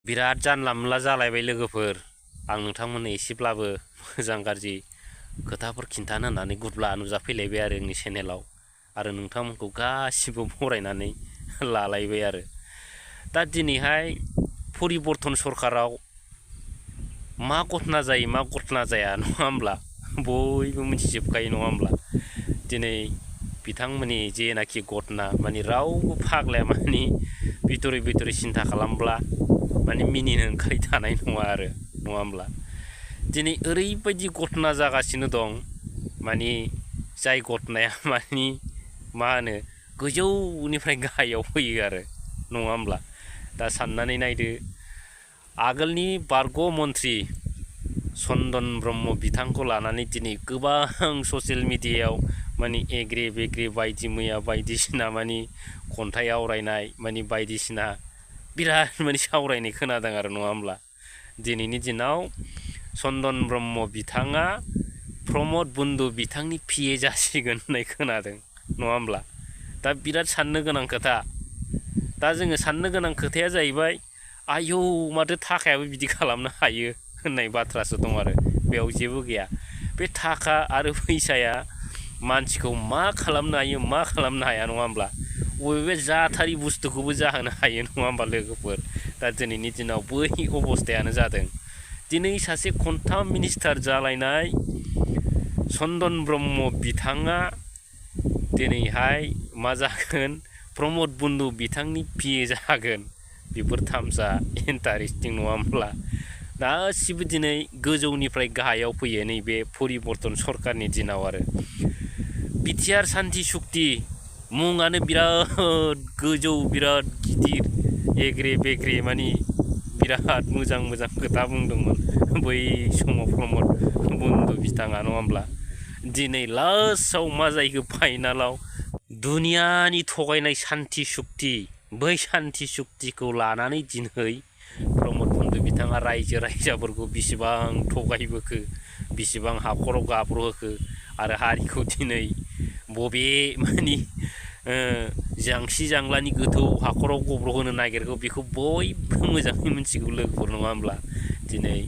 बिराद जानला मोनला जालायबाय लोगोफोर आं नोंथांमोननो एसेब्लाबो मोजां गाज्रि खोथाफोर खिन्थानो होननानै गुरब्ला नुजाफैलायबाय आरो आंनि चेनेलाव आरो नोंथांमोनखौ गासिबो बरायनानै लालायबाय आरो दा दिनैहाय परिबर्तन सरकाराव मा घटना जायो मा घटना जाया नङा होमब्ला बयबो मिथिजोबखायो नङा होमब्ला दिनै बिथांमोननि जेनाखि घटना माने रावबो फाग्लाया माने बिथरै सिन्था खालामब्ला माने मिनिनो ओंखारै थानाय नङा आरो नङा होमब्ला दिनै ओरैबायदि घटना जागासिनो दं माने जाय घटनाया माने मा होनो गोजौनिफ्राय गाहायाव फैयो आरो नङा होमब्ला दा साननानै नायदो आगोलनि बारग' मन्त्रि चन्दन ब्रह्म बिथांखौ लानानै दिनै गोबां ससियेल मिडियायाव माने एग्रे बेग्रे बायदि मैया बायदिसिना माने खन्थाइ आवरायनाय माने बायदिसिना बिराद माने सावरायनाय खोनादों आरो नङा होमब्ला दिनैनि दिनाव चन्दन ब्रह्म बिथाङा प्रमद बन्दु बिथांनि पिए जासिगोन होननाय खोनादों नङा होमब्ला दा बिराद साननो गोनां खोथा दा जोङो साननो गोनां खोथाया जाहैबाय आयौ माथो थाखायाबो बिदि खालामनो हायो होननाय बाथ्रासो दं आरो बेयाव जेबो गैया बे थाखा आरो फैसाया मानसिखौ मा खालामनो हायो मा खालामनो हाया नङा होमब्ला बबेबा जाथारि बुस्थुखौबो जाहोनो हायो नङा होमबा लोगोफोर दा दिनैनि दिनाव बै अबस्थायानो जादों दिनै सासे खनथाम मिनिस्टार जालायनाय चन्दन ब्रह्म बिथाङा दिनैहाय मा जागोन प्रमद बन्दु बिथांनि पिए जागोन बेफोर थामसा इन्टारेस्टिं नङा होमब्ला गासिबो दिनै गोजौनिफ्राय गाहायाव फैयो नैबे परिबर्तन सरकारनि दिनाव आरो बिटिआर सान्ति सुक्ति मुङानो बिराद गोजौ बिराद गिदिर एग्रे बेग्रे माने बिराद मोजां खोथा बुंदोंमोन बै समाव प्रमद बन्दु बिथाङा नङा होमब्ला दिनै लास्टआव मा जायो फाइनालाव दुनियानि थगायनाय सान्ति सुक्ति बै सान्ति सुक्तिखौ लानानै दिनै प्रमद बन्दु बिथाङा रायजो राजाफोरखौ बेसेबां थगायबोखो बेसेबां हाखराव गाब्र'होखो आरो हारिखौ दिनै बबे माने जांसि जांलानि गोथौ हाखराव गब्र'होनो नागिरगौ बेखौ बयबो मोजाङै मिथिगौ लोगोफोर नङा होमब्ला दिनै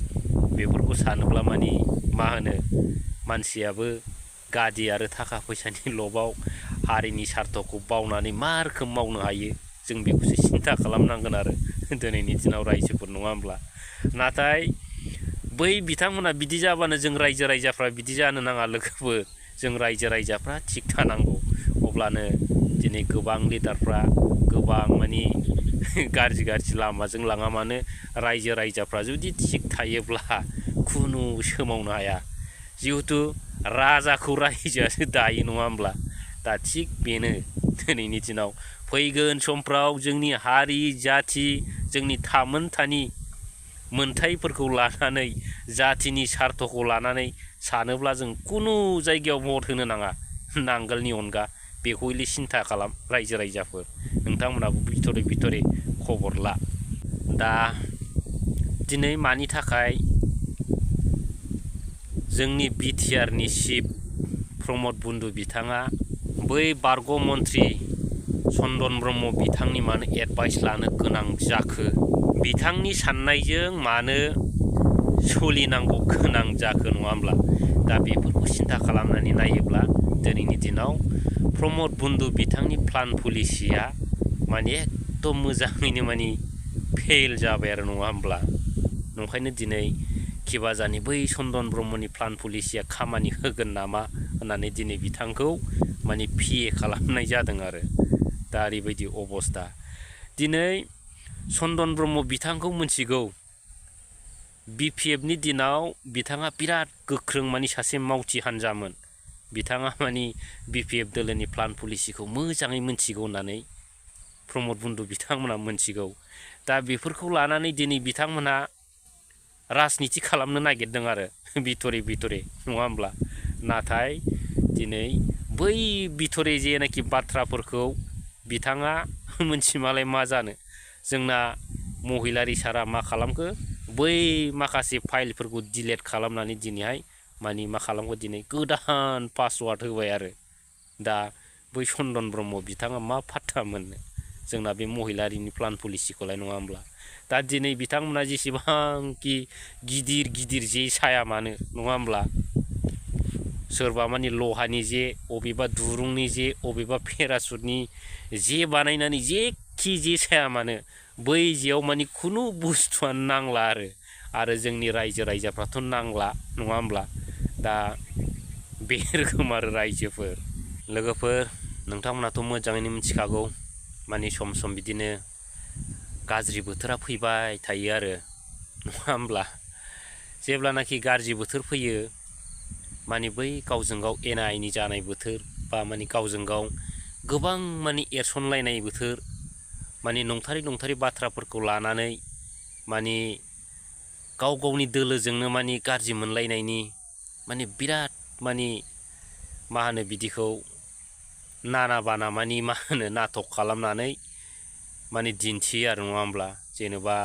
बेफोरखौ सानोब्ला माने मा होनो मानसियाबो गादि आरो थाखा फैसानि लबाव हारिनि सार्थखौ बावनानै मा रोखोम मावनो हायो जों बेखौसो सिन्था खालामनांगोन आरो दिनैनि दिनाव रायजोफोर नङा होमब्ला नाथाय बै बिथांमोना बिदि जाबानो जों रायजो राजाफ्रा बिदि जानो नाङा लोगोफोर जों रायजो राजाफ्रा थिग थानांगौ अब्लानो दिनै गोबां लिडारफ्रा गोबां माने गाज्रि लामाजों लाङा मानो रायजो राजाफ्रा जुदि थिग थायोब्ला खुनु सोमावनो हाया जिहेथु राजाखौ रायजोआसो दायो नङा होमब्ला दा थिग बेनो दिनैनि दिनाव फैगोन समफ्राव जोंनि हारि जाथि जोंनि थामोनथानि मोनथायफोरखौ लानानै जाथिनि सार्थखौ लानानै सानोब्ला जों खुनु जायगायाव भट होनो नाङा नांगोलनि अनगा बेखौ हले सिन्था खालाम रायजो राजाफोर नोंथांमोनाबो बिथरै खबर ला दा दिनै मानि थाखाय जोंनि बिटिआरनि चिफ प्रमद बन्दु बिथाङा बै बारग' मन्त्रि चन्दन ब्रह्म बिथांनि मानो एडभाइस लानो गोनां जाखो बिथांनि साननायजों मानो सोलिनांगौ गोनां जाखो नङा होमब्ला दा बेफोरखौ सिन्था खालामनानै नायोब्ला दिनैनि दिनाव प्रमद बन्दु बिथांनि प्लान पलिसिया माने एकदम मोजाङैनो माने फेल जाबाय आरो नङा होमब्ला नंखायनो दिनै किबाजानि बै चन्दन ब्रह्मनि प्लान पलिसिया खामानि होगोन नामा होननानै दिनै बिथांखौ माने पिए खालामनाय जादों आरो दा ओरैबायदि अबस्था दिनै चन्दन ब्रह्म बिथांखौ मिथिगौ बिपिएफनि दिनाव बिथाङा बिराद गोख्रों माने सासे मावथि हान्जामोन बिथाङा माने बिपिएफ दोलोनि प्लान पलिसिखौ मोजाङै मिथिगौ होननानै प्रमद बन्दु बिथांमोना मिथिगौ दा बेफोरखौ लानानै दिनै बिथांमोना राजनिति खालामनो नागिरदों आरो बिथरै नङा होमब्ला नाथाय दिनै बै बिथरै जेनाखि बाथ्राफोरखौ बिथाङा मोनथिमालाय मा जानो जोंना महिलारि सारा मा खालामखो बै माखासे फाइलफोरखौ डिलेट खालामनानै दिनैहाय माने मा खालामखो दिनै गोदान पासवार्ड होबाय आरो दा बै चन्दन ब्रह्म बिथाङा मा फात्ता मोननो जोंना बे महिलारिनि प्लान पलिसिखौलाय नङा होमब्ला दा दिनै बिथांमोना जेसेबांखि गिदिर गिदिर जे साया मानो नङा होमब्ला सोरबा मानि लहानि जे अबेबा दुरुंनि जे अबेबा पेरासुटनि जे बानायनानै जेखि जे साया मानो बै जेयाव मानि खुनु बुस्थुआनो नांला आरो जोंनि रायजो राजाफ्राथ' नांला नङा होमब्ला दा बे रोखोम आरो रायजोफोर लोगोफोर नोंथांमोनाथ' मोजाङैनो मिथिखागौ मानि सम सम बिदिनो गाज्रि बोथोरा फैबाय थायो आरो नङा होमब्ला जेब्लानाखि गाज्रि बोथोर फैयो मानि बै गावजों गाव एना एनि जानाय बोथोर बा मानि गावजों गाव गोबां मानि एरसनलायनाय बोथोर मानि नंथारै बाथ्राफोरखौ लानानै मानि गाव गावनि दोलोजोंनो मानि गाज्रि मोनलायनायनि मानि बिराद मानि मा होनो बिदिखौ नाना बाना मानि मा होनो नाटक खालामनानै मानि दिन्थियो आरो नङा होमब्ला जेनेबा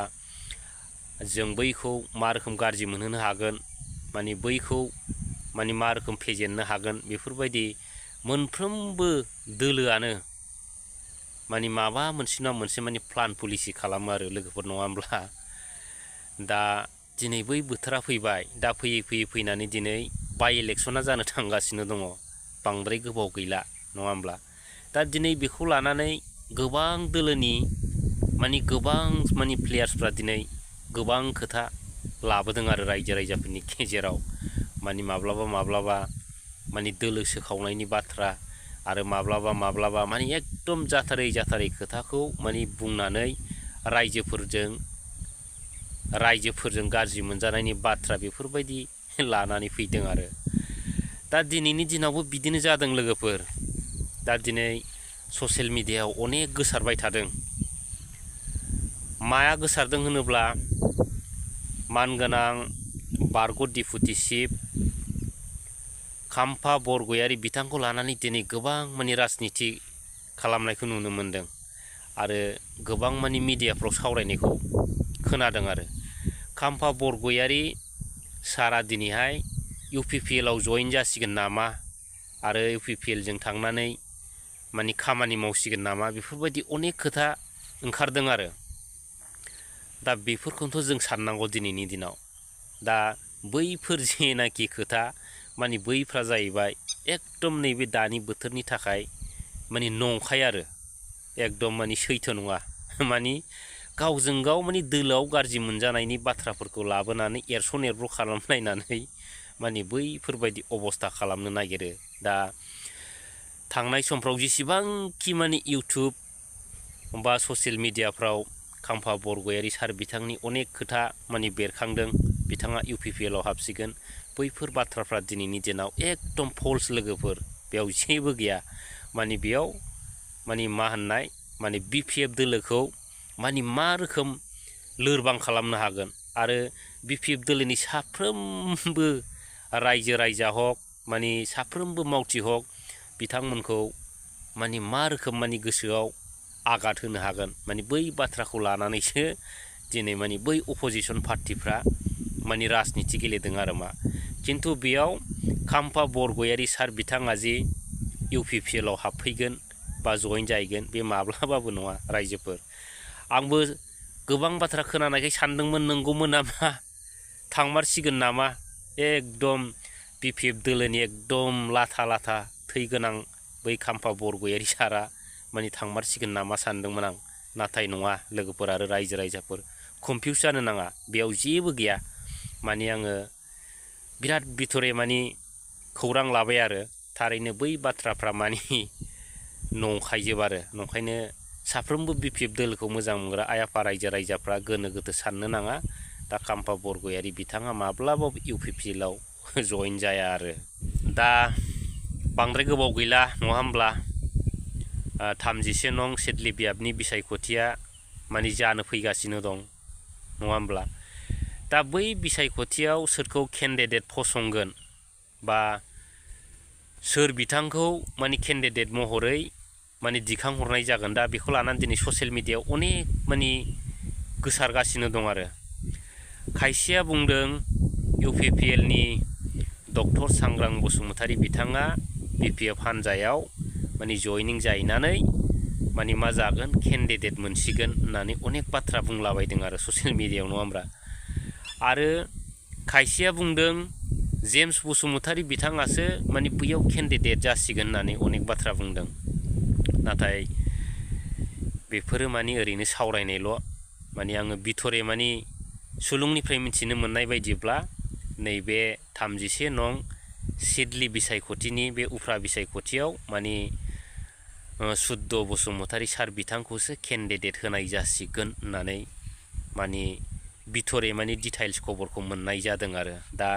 जों बैखौ मा रोखोम गाज्रि मोनहोनो हागोन मानि बैखौ मानि मा रोखोम फेजेननो हागोन बेफोरबायदि मोनफ्रोमबो दोलोआनो मानि माबा मोनसे नङा मोनसे मानि प्लान पलिसि खालामो आरो लोगोफोर नङा होमब्ला दा दिनै बै बोथोरा फैबाय दा फैयै फैनानै दिनै बाइ इलेक्सना जानो थांगासिनो दङ बांद्राय गोबाव गैला नङा होमब्ला दा दिनै बेखौ लानानै गोबां दोलोनि गोबां प्लेयार्सफ्रा दिनै गोबां खोथा लाबोदों आरो रायजो राजाफोरनि गेजेराव मानि माब्लाबा मानि दोलो सोखावनायनि बाथ्रा आरो माब्लाबा मानि एकदम जाथारै खोथाखौ मानि बुंनानै रायजोफोरजों गाज्रि मोनजानायनि बाथ्रा बेफोरबायदि लानानै फैदों आरो दा दिनैनि दिनावबो बिदिनो जादों लोगोफोर दा दिनै ससियेल मिडियायाव अनेक गोसारबाय थादों माया गोसारदों होनोब्ला मानगोनां बारग' डिपुटि चिफ खाम्फा बरगयारि बिथांखौ लानानै दिनै गोबां मानि राजनिति खालामनायखौ नुनो मोनदों आरो गोबां मानि मिडियाफ्राव सावरायनायखौ खोनादों आरो खाम्फा बरगयारि सारा दिनैहाय UPPLआव जइन जासिगोन नामा आरो UPPLजों थांनानै मानि खामानि मावसिगोन नामा बेफोरबायदि अनेक खोथा ओंखारदों आरो दा बेफोरखौथ' जों साननांगौ दिनैनि दिनाव दा बैफोर जेनाखि खोथा मानि बैफ्रा जाहैबाय एकदम नैबे दानि बोथोरनि थाखाय मानि नंखाय आरो एकदम मानि सैथो नङा मानि गावजों गाव मानि दोलोआव गाज्रि मोनजानायनि बाथ्राफोरखौ लाबोनानै एरसन एरब्र' खालामलायनानै मानि बैफोरबायदि अबस्था खालामनो नागिरो दा थांनाय समफ्राव जेसेबांखि मानि इउटुब बा ससियेल मिडियाफ्राव खाम्फा बरगयारि सार बिथांनि अनेक खोथा मानि बेरखांदों बिथाङा UPPLआव हाबसिगोन बैफोर बाथ्राफ्रा दिनैनि दिनाव एकदम फल्स लोगोफोर बेयाव जेबो गैया मानि बेयाव मानि मा होननाय मानि BPF दोलोखौ मानि मा रोखोम लोरबां खालामनो हागोन आरो BPF दोलोनि साफ्रोमबो रायजो राजा हक मानि साफ्रोमबो मावथि हक बिथांमोनखौ मानि मा रोखोम मानि गोसोआव आघात होनो हागोन मानि बै बाथ्राखौ लानानैसो दिनै मानि बै अपोजिसन पार्टिफ्रा मानि राजनिति गेलेदों आरो मा खिन्थु बेयाव खाम्फा बरगयारि सार बिथाङा जे UPPLआव हाबफैगोन बा जइन जाहैगोन बे माब्लाबाबो नङा रायजोफोर आंबो गोबां बाथ्रा खोनानायखाय सानदोंमोन नंगौमोन नामा थांमारसिगोन नामा एकदम BPF दोलोनि एकदम लाथा थै गोनां बै खाम्फा बरगयारि सारा मानि थांमारसिगोन नामा सानदोंमोन आं नाथाय नङा लोगोफोर आरो रायजो राजाफोर कनफिउस जानो नाङा बेयाव जेबो गैया मानि आङो बिराद बिथरै मानि खौरां लाबाय आरो थारैनो बै बाथ्राफ्रा मानि नंखायजोब आरो नंखायनो साफ्रोमबो BPF दोलोखौ मोजां मोनग्रा आइ आफा रायजो राजाफ्रा गोनो गोथो साननो नाङा दा खाम्फा बरगयारि बिथाङा माब्लाबाबो UPPLआव जइन जाया आरो दा बांद्राय गोबाव गैला नङा होमब्ला 31 नं सेदलि बियाबनि बिसायख'थिया मानि जानो फैगासिनो दं नङा होमब्ला दा बै बिसायख'थियाव सोरखौ केन्डिडेट फसंगोन बा सोर बिथांखौ मानि केन्डिडेट महरै मानि दिखांहरनाय जागोन दा बेखौ लानानै दिनै ससियेल मिडियायाव अनेक मानि गोसारगासिनो दं आरो खायसेया बुंदों UPPLनि डक्टर सांग्रां बसुमतारी बिथाङा BPF हान्जायाव मानि जयनिं जाहैनानै माने मा जागोन केन्डिडेट मोनसिगोन होननानै अनेक बाथ्रा बुंलाबायदों आरो ससियेल मिडियायाव नङा होमब्ला आरो खायसेया बुंदों जेम्स बसुमतारी बिथाङासो माने बैयाव केन्डिडेट जासिगोन होननानै अनेक बाथ्रा बुंदों नाथाय बेफोरो माने ओरैनो सावरायनायल' माने आङो बिथरे माने सुलुंनिफ्राय मिथिनो मोननाय बायदिब्ला नैबे 31 नं सिडली बिसायख'थिनि बे उफ्रा बिसायख'थियाव माने सुद्द बसुमतारी सार बिथांखौसो केन्डिडेट होनाय जासिगोन होननानै माने बिथरे माने डिटेल्स खबरखौ मोननाय जादों आरो दा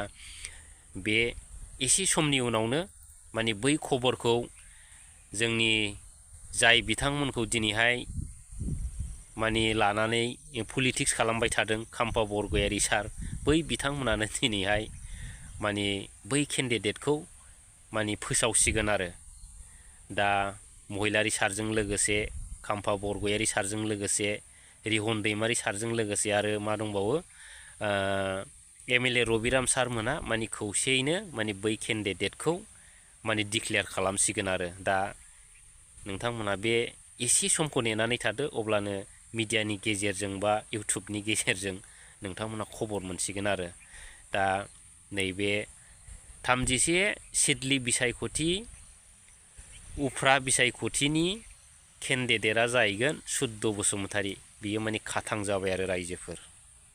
बे एसे समनि उनावनो माने बै खबरखौ जोंनि जाय बिथांमोनखौ दिनैहाय माने लानानै पलिटिक्स खालामबाय थादों खाम्फा बरगयारी सार बै बिथांमोनानो दिनैहाय माने बै केन्डिडेटखौ माने फोसावसिगोन आरो दा महिलारी सारजों लोगोसे खाम्फा बरगयारी सारजों लोगोसे रिहन दैमारी सारजों लोगोसे आरो मा दंबावो एमएलए रबिराम सारमोना माने खौसेयैनो माने बै केन्डिडेटखौ माने डिक्लेयार खालामसिगोन आरो दा नोंथांमोना बे एसे समखौ नेनानै थादो अब्लानो मिडियानि गेजेरजों बा इउटुबनि गेजेरजों नोंथांमोना खबर मोनसिगोन आरो दा नैबे 31 सिडली बिसायख'थि उफ्रा बिसायख'थिनि केन्डिडेटआ जाहैगोन सुद्द बसुमतारी बियो माने खाथां जाबाय आरो रायजोफोर